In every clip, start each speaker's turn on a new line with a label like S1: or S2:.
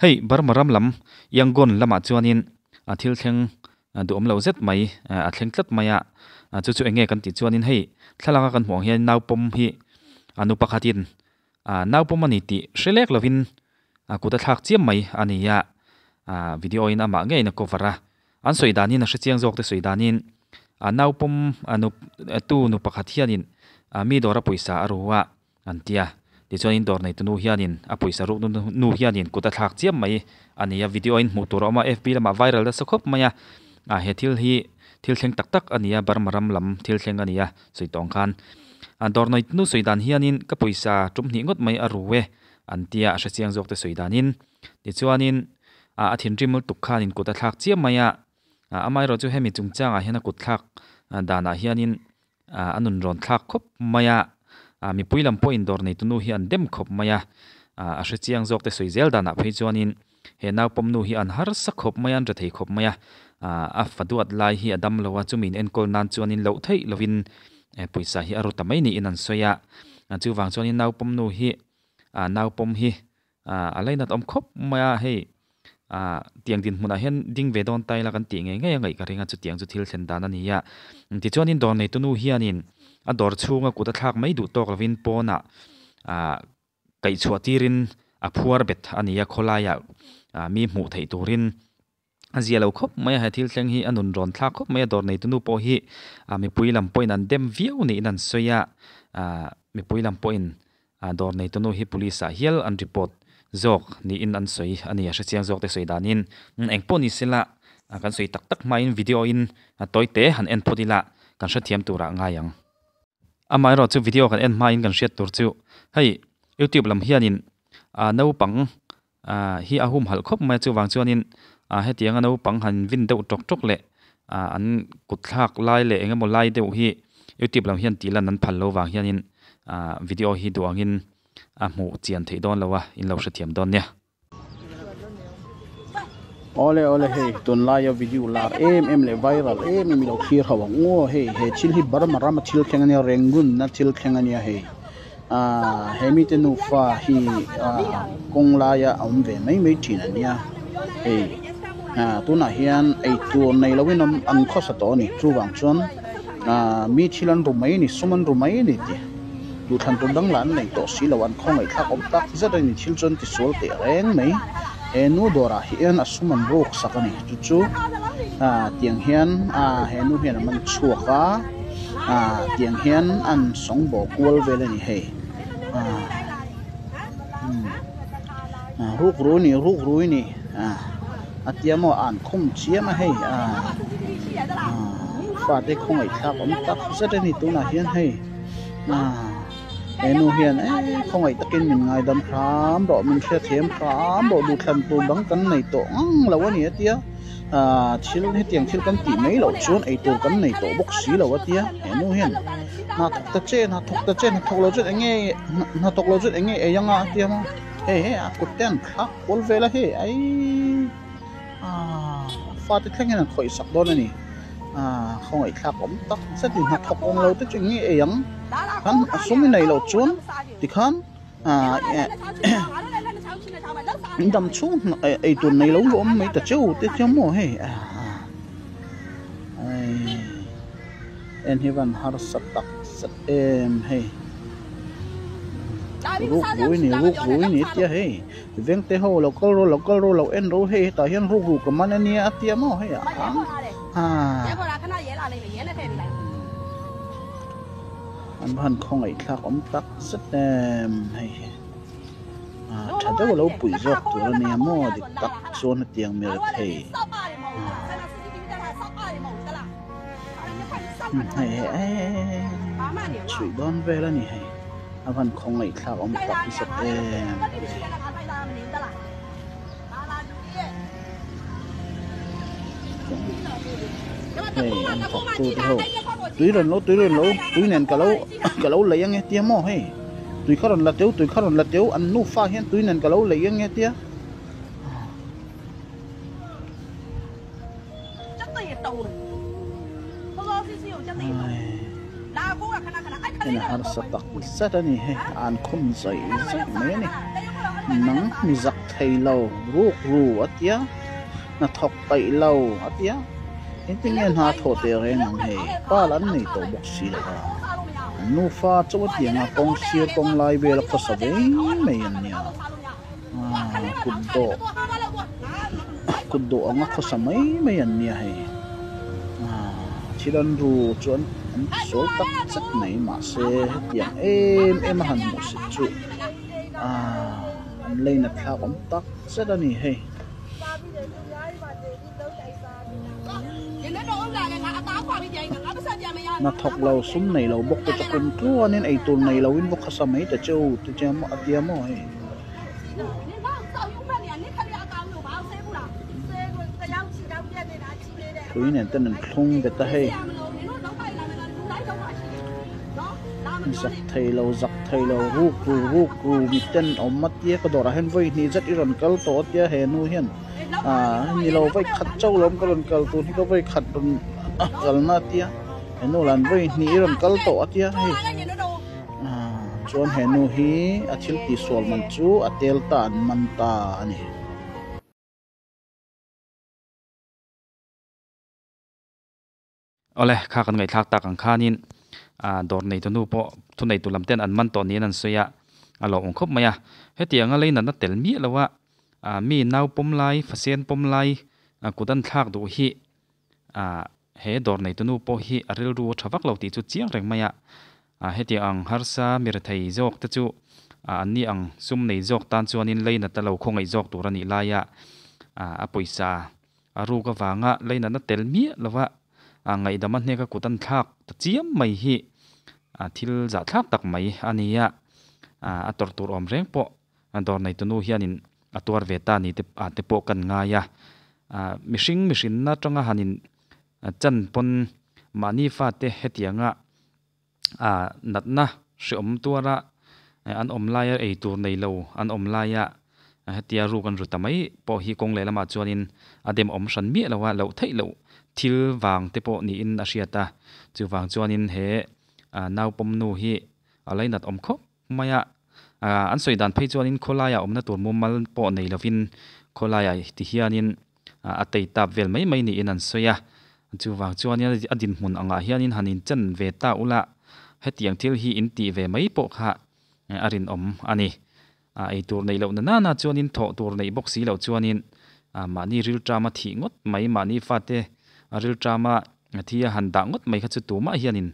S1: Hei Burma ram lam Yangon lamah chuanin a thil thleng duhawm lo zet mai a thleng tlat mai a, chu chu eng nge kan tih chuanin hei thlalak a kan hmuh ang hian naupawm hi a nu pakhatin naupawm a ni tih hre lek lovin a kut a thlak chiam mai a ni a, video in amah ngeiin a cover a, an sawi danin a hrechiang zawk te sawi danin a naupawm a nu tu nu pakhat hianin mi dawra pawisa a ru a. An ti a. Tichuanin dawr neitu nu hianin a pawisa ruk nu hianin kut a thlak chiam mai a ni a, video a inhmuh tur a awm a, FB lamah viral nasa khawp mai a, ah he thil hi thil thleng tak tak a ni a, Burma ram lam thil thleng a ni a, sawi tawng khan. Ah dawr neitu nu sawi dan hianin ka pawisa tum hnih ngawt mai a ru e an ti a, a hrechiang zawk te sawi danin. Tichuanin ah a thinrim lutuk khanin kut a thlak chiam mai a, ah amaherawh chu hemi chungchangah hian a kut thlak danah hianin a nun rawn thlak khawp mai a, mipui lam pawhin dawr neitu nu hi an dem khawp mai a, a hre chiang zawk te sawi zel danah phei chuanin he naupawm nu hi an harsa khawp mai a, an rethei khawp mai a, a fa duat lai hi a dam lo a, chumi in enkawl nan chuanin loh theih lovin pawisa hi a ru ta mai niin an sawi a, chuvang chuanin naupawm nu hi naupawm hi a lainat awm khawp mai a, hei Ah, tiang dinhmunah hian ding ve dawn ta ila kan tih ngei ngei a ngaih ka ring a, chutiang chu thil thlen dan a ni a. Tichuanin dawr neitu nu hianin a dawr chhunga kut a thlak mai duh tawk lovin pawnah ah kaihchhuah tirin a phuar bet a ni a, khawlaiah ah mi hmuh theih turin a zia lo khawp mai a, he thil thleng hi a nun rawn thlak khawp mai a, dawr neitu nu pawh hi ah mipui lam pawhin an dem viau niin an sawi a, ah mipui lam pawhin A dawr neitu nu hi police ah hial an report zawk niin an sawi a ni, a hrechiang zawk te sawi danin eng pawh ni sela kan sawi tak tak hmain video in tawi te han en phawt ila kan hrethiam turah ngai ang. Amaherawh chu video kan en hmain kan hriat tur chu hei youtube lam hianin naupang hi a humhalh khawp mai a, chuvang chuanin hetianga naupang han vin deuh tawk tawk leh an kut thlak lai leh eng emaw lai deuh hi youtube lam hian tih lan an phal lo vang hianin video hi duh angin a hmuh chian theih dawn lo a, in lo hrethiam dawn nia.
S2: Awle awle hei tunlaia video lar em em leh viral em em i lo thlir ho ang u aw hei he thil hi Burma rama thil thleng ania Rangoon na thil thleng ania hei. Ahh he mite nufa hi ahh kawng laia a awm ve mai mai thin a nia hei ahh tunah hian eitur nei loin an an khawsa tawh a ni chuvang chuan ahh mi thil an ru mai a ni sum an ru mai a ni tih duhthlan tur dang lah an nei tawh si lo an khawngaih thlak awm tak zet a ni thil chuan tisual teh reng mai he nu dawrah hian a sum an ruk sak a ni chu chu ahh tiang hian ahh he nu hian a man chhuak a. Ah tiang hian an sawng bawh kual vel a ni hei ah umm ah ruk rui ni ruk rui ni ah a tia maw an khum chiam a hei ah ah fate khawngaihthlak awm tak zet a ni tunah hian hei ah he nu hian eee khawngaih takin min ngaidam hram rawh min hriatthiam hram rawh duhthlan tur dang kan nei tawh ngang lo a ni a tia. Ahh thil hetiang thil kan tih mai loh chuan eitur kan nei tawh bawk si lo a tia he nu hian hna thawk ta che hna thawk ta che hna thawk lo chuan eng nge hna thawk lo chuan eng nge ei anga a tia maw hei hei a kut te an thlak kual vel a hei aii ahh fate thleng hian an khawih sak dawn a ni ahh khawngaih thlak awm tak zet in hna thawk awm lo te chu eng nge ei ang khan a sum i neih loh chuan tikhan. Dam chhung ei tur nei lo awm mai ta cheu te chu maw hei en hi van harsa tak zet em hei ruk rui ni ruk rui ni tia hei veng te ho lo kal rawh lo kal rawh lo en rawh hei hetah hian ruk ruk ka man ania a tia maw hei a. An va han khawngaih thlak awm tak zet em hei hi ah tha deuh a lo puih zawk tur a nia maw dik tak chuan hetiang mi rethei hei hei eee chhuih dawn vel a ni hei a van khawngaih thlak awm tak zet em. Hei an thawk tu te ho tui rawn lo tui rawn lo tui nen ka lo ka lo lei ange tia maw hei tui kha rawn la teu tui kha rawn la teu an nufa hian tui nen ka lo lei ange tia. Hei harsa tak zet a ni hei an khum zaih zaih mai a ni. Nang mi zak thei lo ruk ru a tia, hna thawk paih lo a tia, engtin nge hna thawh teh reng ang hei, pa lah an nei tawh bawk si lo a, an nufa chauh a tiang a kawng sir kawng lai vel a khawsa ve mai an nia, aaa kut dawh kut dawh ang a khawsa mai mai an nia hei, aaa thil an ru chuan an tisual tak zet mai mahse hetiang em em a han hmuh si chu. Aaa an lei nat thlak awm tak zet a ni hei. Hnathawk lo sum nei lo bawk te chu kum tluanin eitur nei loin va khawsa mai ta che u ti che a tia maw hei. Tui nen ten an thlung bet a hei. Zak thei lo zak thei lo ruk ru ruk ru miten awm a tia ka dawrah hian vawi hnih zet i rawn kal tawh a tia he nu hian ah ni lo vawi khat chauh lawm ka rawn kal tur hi ka vawi khat rawn kalna a tia he nu lah vawi hnih i rawn kal tawh a tia hei ah chuan he nu hi a thil tihsual man chu a tel ta an man ta a ni.
S1: Awle, kha kan ngaihthlak tak ang khanin ah dawr neitu nu pawh thuneitu lam ten an man tawh niin an sawi a, a lawmawm khawp mai a. Hetianga lei natna tel miah lo a, ah mi nau pawm lai, fasen pawm lai kut an thlak duh hi ah he dawr neitu nu pawh hi a rilru a tha vak lo tih chu chiang reng mai a. Ah hetiang ang harsa mi rethei zawk te chu ah an ni ang sum nei zawk tan chuanin lei nat a lo khawngaih zawk tur a nih laia ah a pawisa A ruk avanga leinatna tel miah lova a ngaihdam a hneka kut an thlak ta chiam mai hi thil zahthlak tak mai a ni a, a tawrh tur awm reng pawh dawr neitunu hianin a tuar ve ta ni te te pawh kan ngai a. Mihring mihrinna atanga hanin chan pawn mahni fate hetianga natna hreawm tuara an awm laia ei tur nei lo an awm laia hetia ruk an ru ta mai pawh hi kawng leh lamah chuanin a dem awm hran miah lo a, loh theih loh thil vang te pawh niin a hriat a, chuvang chuanin he naupawm nu hi a lainat awm khawp mai a, an sawi dan phei chuanin khawlaiah awmna tur mumal pawh nei lovin khawlaiah ti hianin a tei tap vel mai mai niin an sawi a, chuvang chuanin a dinhmun angah hianin han inchen ve ta ula, hetiang thil hi in tih ve mai pawh kha a rinawm a ni. Ei tur neih loh na nana chuanin thawh tur neih bawk si loh chuanin mahni rilṭama thih ngawt mai, mahni fate rilṭama thi a han dah ngawt mai kha chu tumah hianin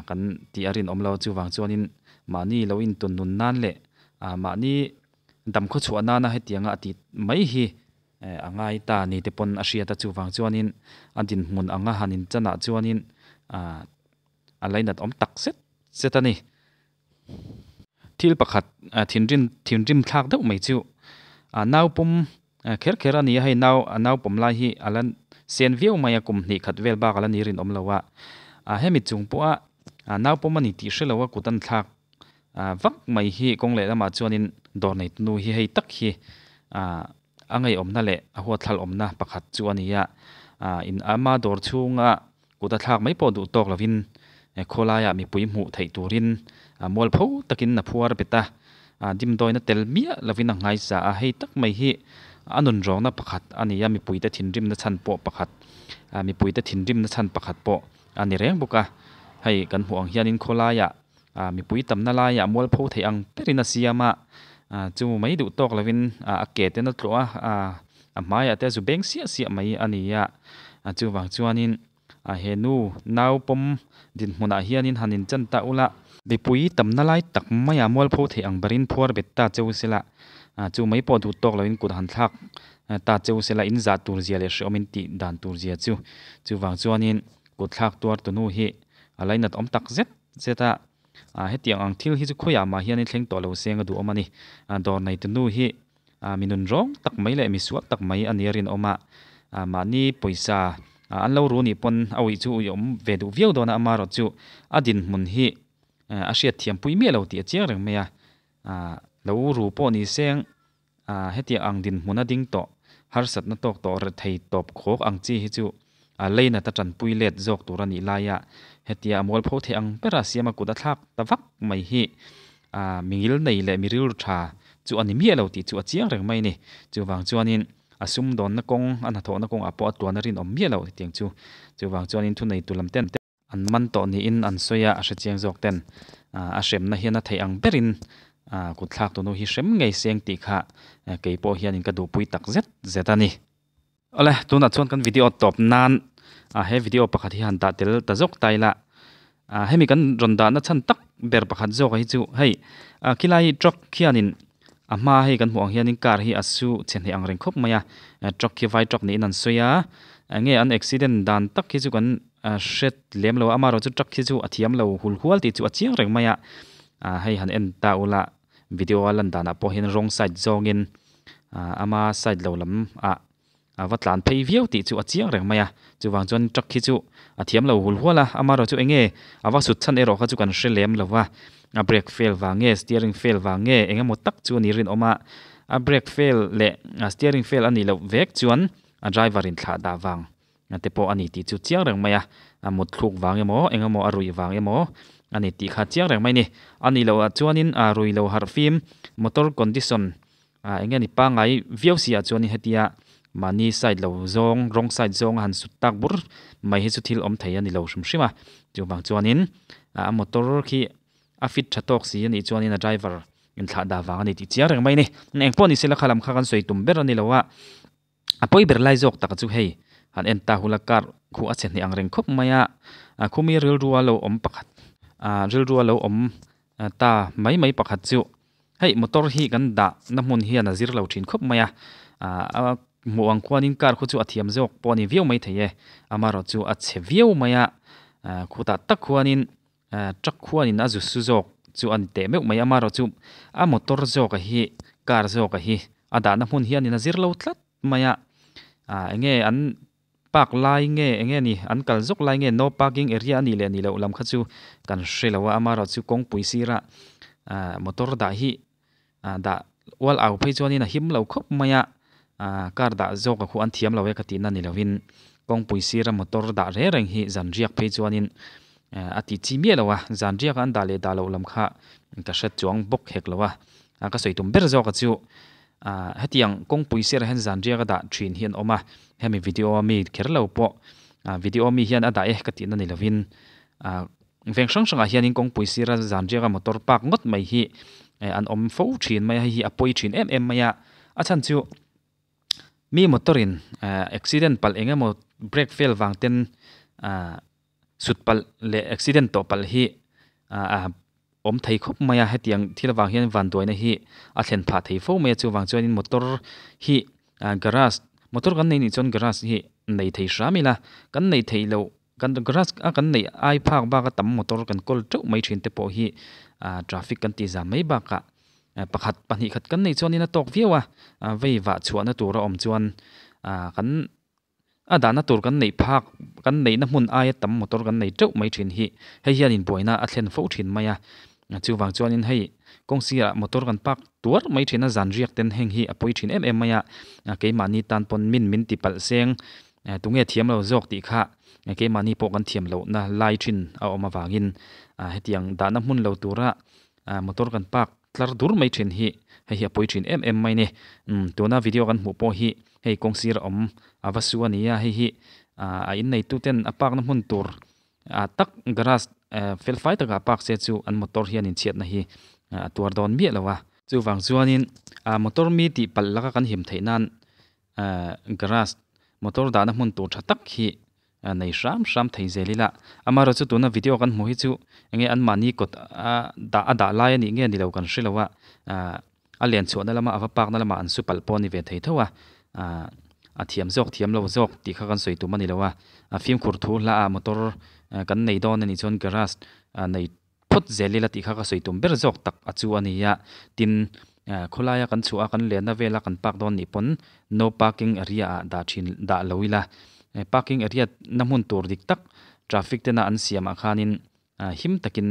S1: kan tih a rinawm lo. Chuvang chuanin mahni lo intun nun nan leh mahni dam khawchhuah nana hetianga a tih mai hi a ngai ta ni te pawn a hriat a, chuvang chuanin a dinhmun anga han inchanah chuanin a lainat awm tak zet zet a ni. Thil pakhat thinrim thinrim thlak deuh mai chu nau pawm kher kher a ni a, hei nau a nau pawm lai hi a la sen viau mai a, kum hnih khat vel bak a la ni rinawm lo a, hemi chung pawha nau pawm a ni tih hre lo a kut an thlak vak mai hi kawng leh lamah chuanin dawr nei nu hi hei tak hi a ngeiawmna leh a huatthlal awmna pakhat chu a ni a, in ama dawr chhunga kut a thlak mai pawh duh tawk lovin khawlaiah mipui hmuh theih turin mualpho takin a phuar bet a, dimdawina tel miah lovin a nghaisa a, hei tak mai hi a nunrawngna pakhat a ni a, mipuite thinrimna chhan pawh pakhat mipuite thinrimna chhan pakhat pawh a ni reng bawk a, hei kan hmuh ang hianin khawlaiah Mipui tamna laiah mualpho theih ang berin a siam a, chu mai duh tawk lovin a ke ten a tlawh a, a hmaiah te a zu beng siah siah mai a ni a. Chuvang chuanin he nu nau pawm dinhmunah hianin han inchan ta ula, mipui tamna lai tak maiah mualpho theih ang berin phuar bet ta cheu sela, chu mai pawh duh tawk lovin kut han thlak ta cheu sela, in zah tur zia leh hreawm in tih dan tur zia chu. Chuvang chuanin kut thlak tuar tunu hi a lainat awm tak zet. Zeta, hetiang ang thil hi chu khawiah mah hian i thleng tawh lo seng a duhawm a ni. Dawr neitu nu hi mi nun rawng tak mai leh mi sual tak mai a nia rinawm a, mahni pawisa an lo ru nih pawn a uih chu uih awm ve duh viau dawn a, amaherawh chu a dinhmun hi a hriatthiam pui miah lo tih a chiang reng mai a, lo ru pawh ni seng Hetiang ang dinhmun a ding tawh, harsatna tawk tawh rethei tawp khawk ang chi hi chu a leinat a tanpui let zawk tur a nih laia hetia a mualpho theih ang bera siama kut a thlak ta vak mai hi mingil nei leh mi rilru tha chu a ni miah lo tih chu a chiang reng mai a ni chuvang chuanin a sumdawnna kawng a hnathawhna kawngah pawh a tluan a rinawm miah lo hetiang chu chuvang chuanin thunei tu lam ten an man tawh niin an sawi a a hrechiang zawk ten ah a hremna hian a theih ang berin ah kut thlak tunu hi hrem ngei seng tih kha kei pawh hianin ka duhpui tak zet zet a ni. Awle tunah chuan kan video tawp nan ah he video pakhat hi han dah tel ta zawk ta ila ah hemi kan rawn dahna chhan tak ber pakhat zawk hi chu hei ah khilai truck khianin a hma hei kan hmuh ang hianin car hi a su chhe hneh ang reng khawp mai a truck khi vai truck niin an sawi a enge an accident dan tak hi chu kan hre lem lo a amaherawhchu truck hi chu a thiam lo hul hual tih chu a chiang reng mai a ah hei han en ta ula video a lan danah pawh hian wrong side zawngin ah ama side lo lam ah a va tlan phei viau tih chu a chiang reng mai a chuvang chuan truck hi chu a thiam lo hul hual a amaherawhchu eng nge a va sut chhan erawh kha chu kan hre lem lo va a brake fail vang nge steering fail vang nge eng emaw tak chu a ni rinawm a a brake fail leh steering fail a nih loh vek chuan a driver in thlah dah vang te pawh a ni tih chu chiang reng mai a a mut thluk vang emaw eng emaw a ruih vang emaw a ni tih kha chiang reng mai a ni a nih loh ah chuanin a rui lo harh fim motor condition ah eng nge ni pangngai viau si ah chuanin hetia mahni side lo zawng rawng side zawng a han sut tak bur mai hi chu thil awm thei a ni lo hrim hrim a chuvang chuanin a motor khi a fit tha tawk si a nih chuanin a driver inthlah dah vang a ni tih chiang reng mai a ni eng pawh ni se la kha lam kha kan sawi tum ber a ni lo a. A pawi ber lai zawk tak chu hei han en ta hula car khuh a chhe hneh ang reng khawp mai a, a khumi rilru a lo awm pakhat ah rilru a lo awm ta mai mai pakhat chu hei motor hi kan dah na hmun hian a zir lo thin khawp mai a, ah a hmuh ang khuanin car khu chu a thiam zawk pawh a ni viau mai thei e, amaherawh chu a chhe viau mai a, ah khutah tak khuanin truck khuanin a zu su zawk chu a ni teh meuh mai amaherawh chu a motor zawk a hi car zawk a hi a dahna hmun hianin a zir lo tlat mai a ah eng nge an park lai nge eng nge ni an kal zawk lai nge no parking area a nih leh nih loh lam kha chu kan hre lo a amaherawh chu kawngpui sirah ah motor dah hi ah dah ual au phei chuanin a him lo khawp mai a ah car dah zawk a khuh an thiam lo e ka tihna ni lovin kawngpui sira motor dah reng reng hi zan riak phei chuanin eh a tih chi miah lo a zan riak a an dah leh dah loh lam kha ka hre chuang bawk hek lo a ah ka sawi tum ber zawk a chu ah hetiang kawngpui sirah hian zan riak a dah thin hi an awm a hemi video a mi kher lo pawh ah video a mi hian a dah e ka tihna ni lovin ah. Veng hrang hrangah hianin kawngpui sira zan riaka motor park ngawt mai hi an awm fo thin mai a, hei hi a pawi thin em em mai a, a chhan chu mi motor in accident palh eng emaw brake fail vang ten sut palh leh accident tawh palh hi a awm thei khawp mai a, hetiang thil avang hian vanduaina hi a thlen phah thei fo mai a, chuvang chuanin motor hi garage motor kan nei nih chuan garage hi nei thei hram ila kan neih theih loh. Kan garage a kan neih ai phak bak a tam motor kan kawl teuh mai thin te pawh hi ah traffic kan tih zam mai bakah pakhat pahnih khat kan neih chuanin a tawk viau a vei vah chhuahna tur a awm chuan ah kan a dahna tur kan neih phak kan neihna hmun aia tam motor kan nei teuh mai thin hi hei hian inbuaina a thlen fo thin mai a chuvang chuanin hei kawng sirah motor kan park tuar mai thin a zan riak ten heng hi a pawi thin em em mai a keimahni tan pawn min min ti palh seng Tunge thiam lo zawk tih kha keimahni pawh kan thiam lohna lai thin a awm avangin hetiang dahna hmun lo tura motor kan park tlar dur mai thin hi hei hi a pawi thin em em mai ni. Tuna video kan hmuh pawh hi hei kawng sir a awm a va su a ni a, hei hi a inneitu ten a park na hmun tur tak garage fel fai takah park se chu an motor hian inchhiatna hi a tuar dawn miah lo a. Chuvang chuanin motor mi tih palh laka kan him theih nan Garage motor dahna hmun tur tha tak hi nei hram hram thei zel ila amaherawh chu tuna video kan hmuh hi chu enge anmahni kawt a dah a dah lai a nih nge ni lo kan hre lo a a len chhuahna lama a va park na lamah an su palh pawh a ni ve thei tho a a thiam zawk thiam lo zawk tih kha kan sawi tum a ni lo a a fimkhur thu hla ah motor kan nei dawn a nih chuan garage nei phawt zel ila tih kha ka sawi tum ber zawk tak a chu a ni a, tin khawlaia kan chhuah a kan lenna vela kan park dawn nih pawn no parking area ah dah thin dah lo ila parking area na hmun tur dik tak traffic tena an siam ah khanin him takin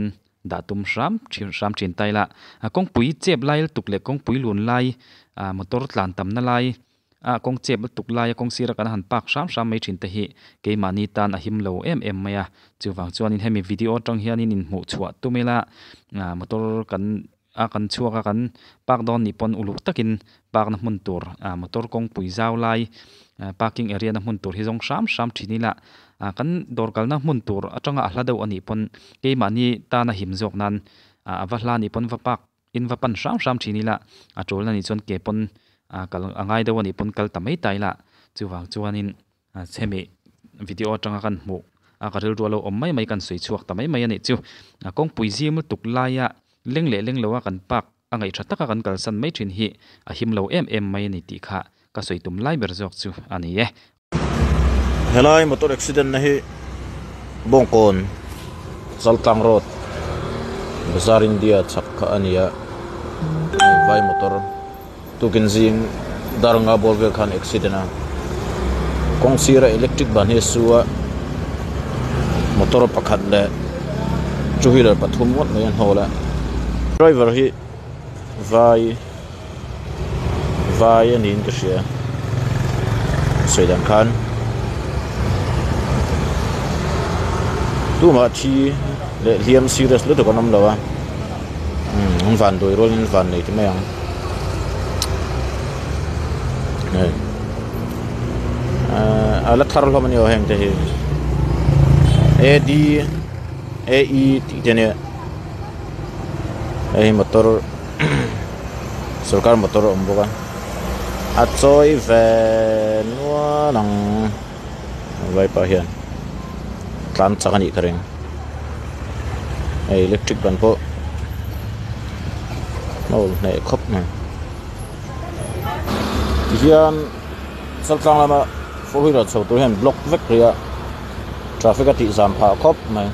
S1: dah tum hram hram thin ta ila kawngpui chep lai lutuk leh kawngpui lun lai motor tlan tamna lai A kawng chep lutuk laia kawng sira kan han park hram hram mai thin te hi keimahni tan a him lo em em mai a, chuvang chuanin hemi video atang hianin inhmuh chhuah tum ila motor kan a kan chhuak a kan park dawn nih pawn uluk takin park na hmun tur ah motor kawngpui zau lai parking area na hmun tur hi zawng hram hram thin ila ah kan dawr kalna hmun tur atanga a hla deuh anih pawn keimahni tana him zawk nan ah a va hla nih pawn va park in va pan hram hram thin ila a tul anih chuan ke pawn ah kal a ngai deuh anih pawn kal ta mai ta ila chuvang chuanin ah hemi video atanga kan hmuh a ka rilru a lo awm mai mai kan sawi chhuak ta mai mai anih chu a kawngpui zim lutuk laia leng leh leng loa kan park a ngaih tha taka kan kalsan mai thin hi a him lo em em mai ani tih kha ka sawi tum lai ber zawk chu a ni e.
S3: Helai motor accident na hi Bawngkawn Chaltlang road Bazar India chhak kha a ni a, hei vai motor tukin zing dar nga bawr vel khan accident a, kawng sira electric ban hi a su a, motor pakhat leh two wheeler pathum ngawt mai a hnawl a, driver hi vai. Vai a niin ka hria sawi dan khan tumah thi leh hliam serious lutuk an awm lo a umm an van dawi rualin an van nei ti mai ang hei ahh a la thar hlawm a ni aw heng te hi A D A E tih te ania hei hi motor. Sorkar motor a awm bawk a a chawi ve nual ang vaipa hian tlan chak a nih ka ring hei electric ban pawh a awm hneh khawp mai tihian chaltlang lama four wheeler chho tur hian block vek rih a traffic a tih zam phah khawp mai.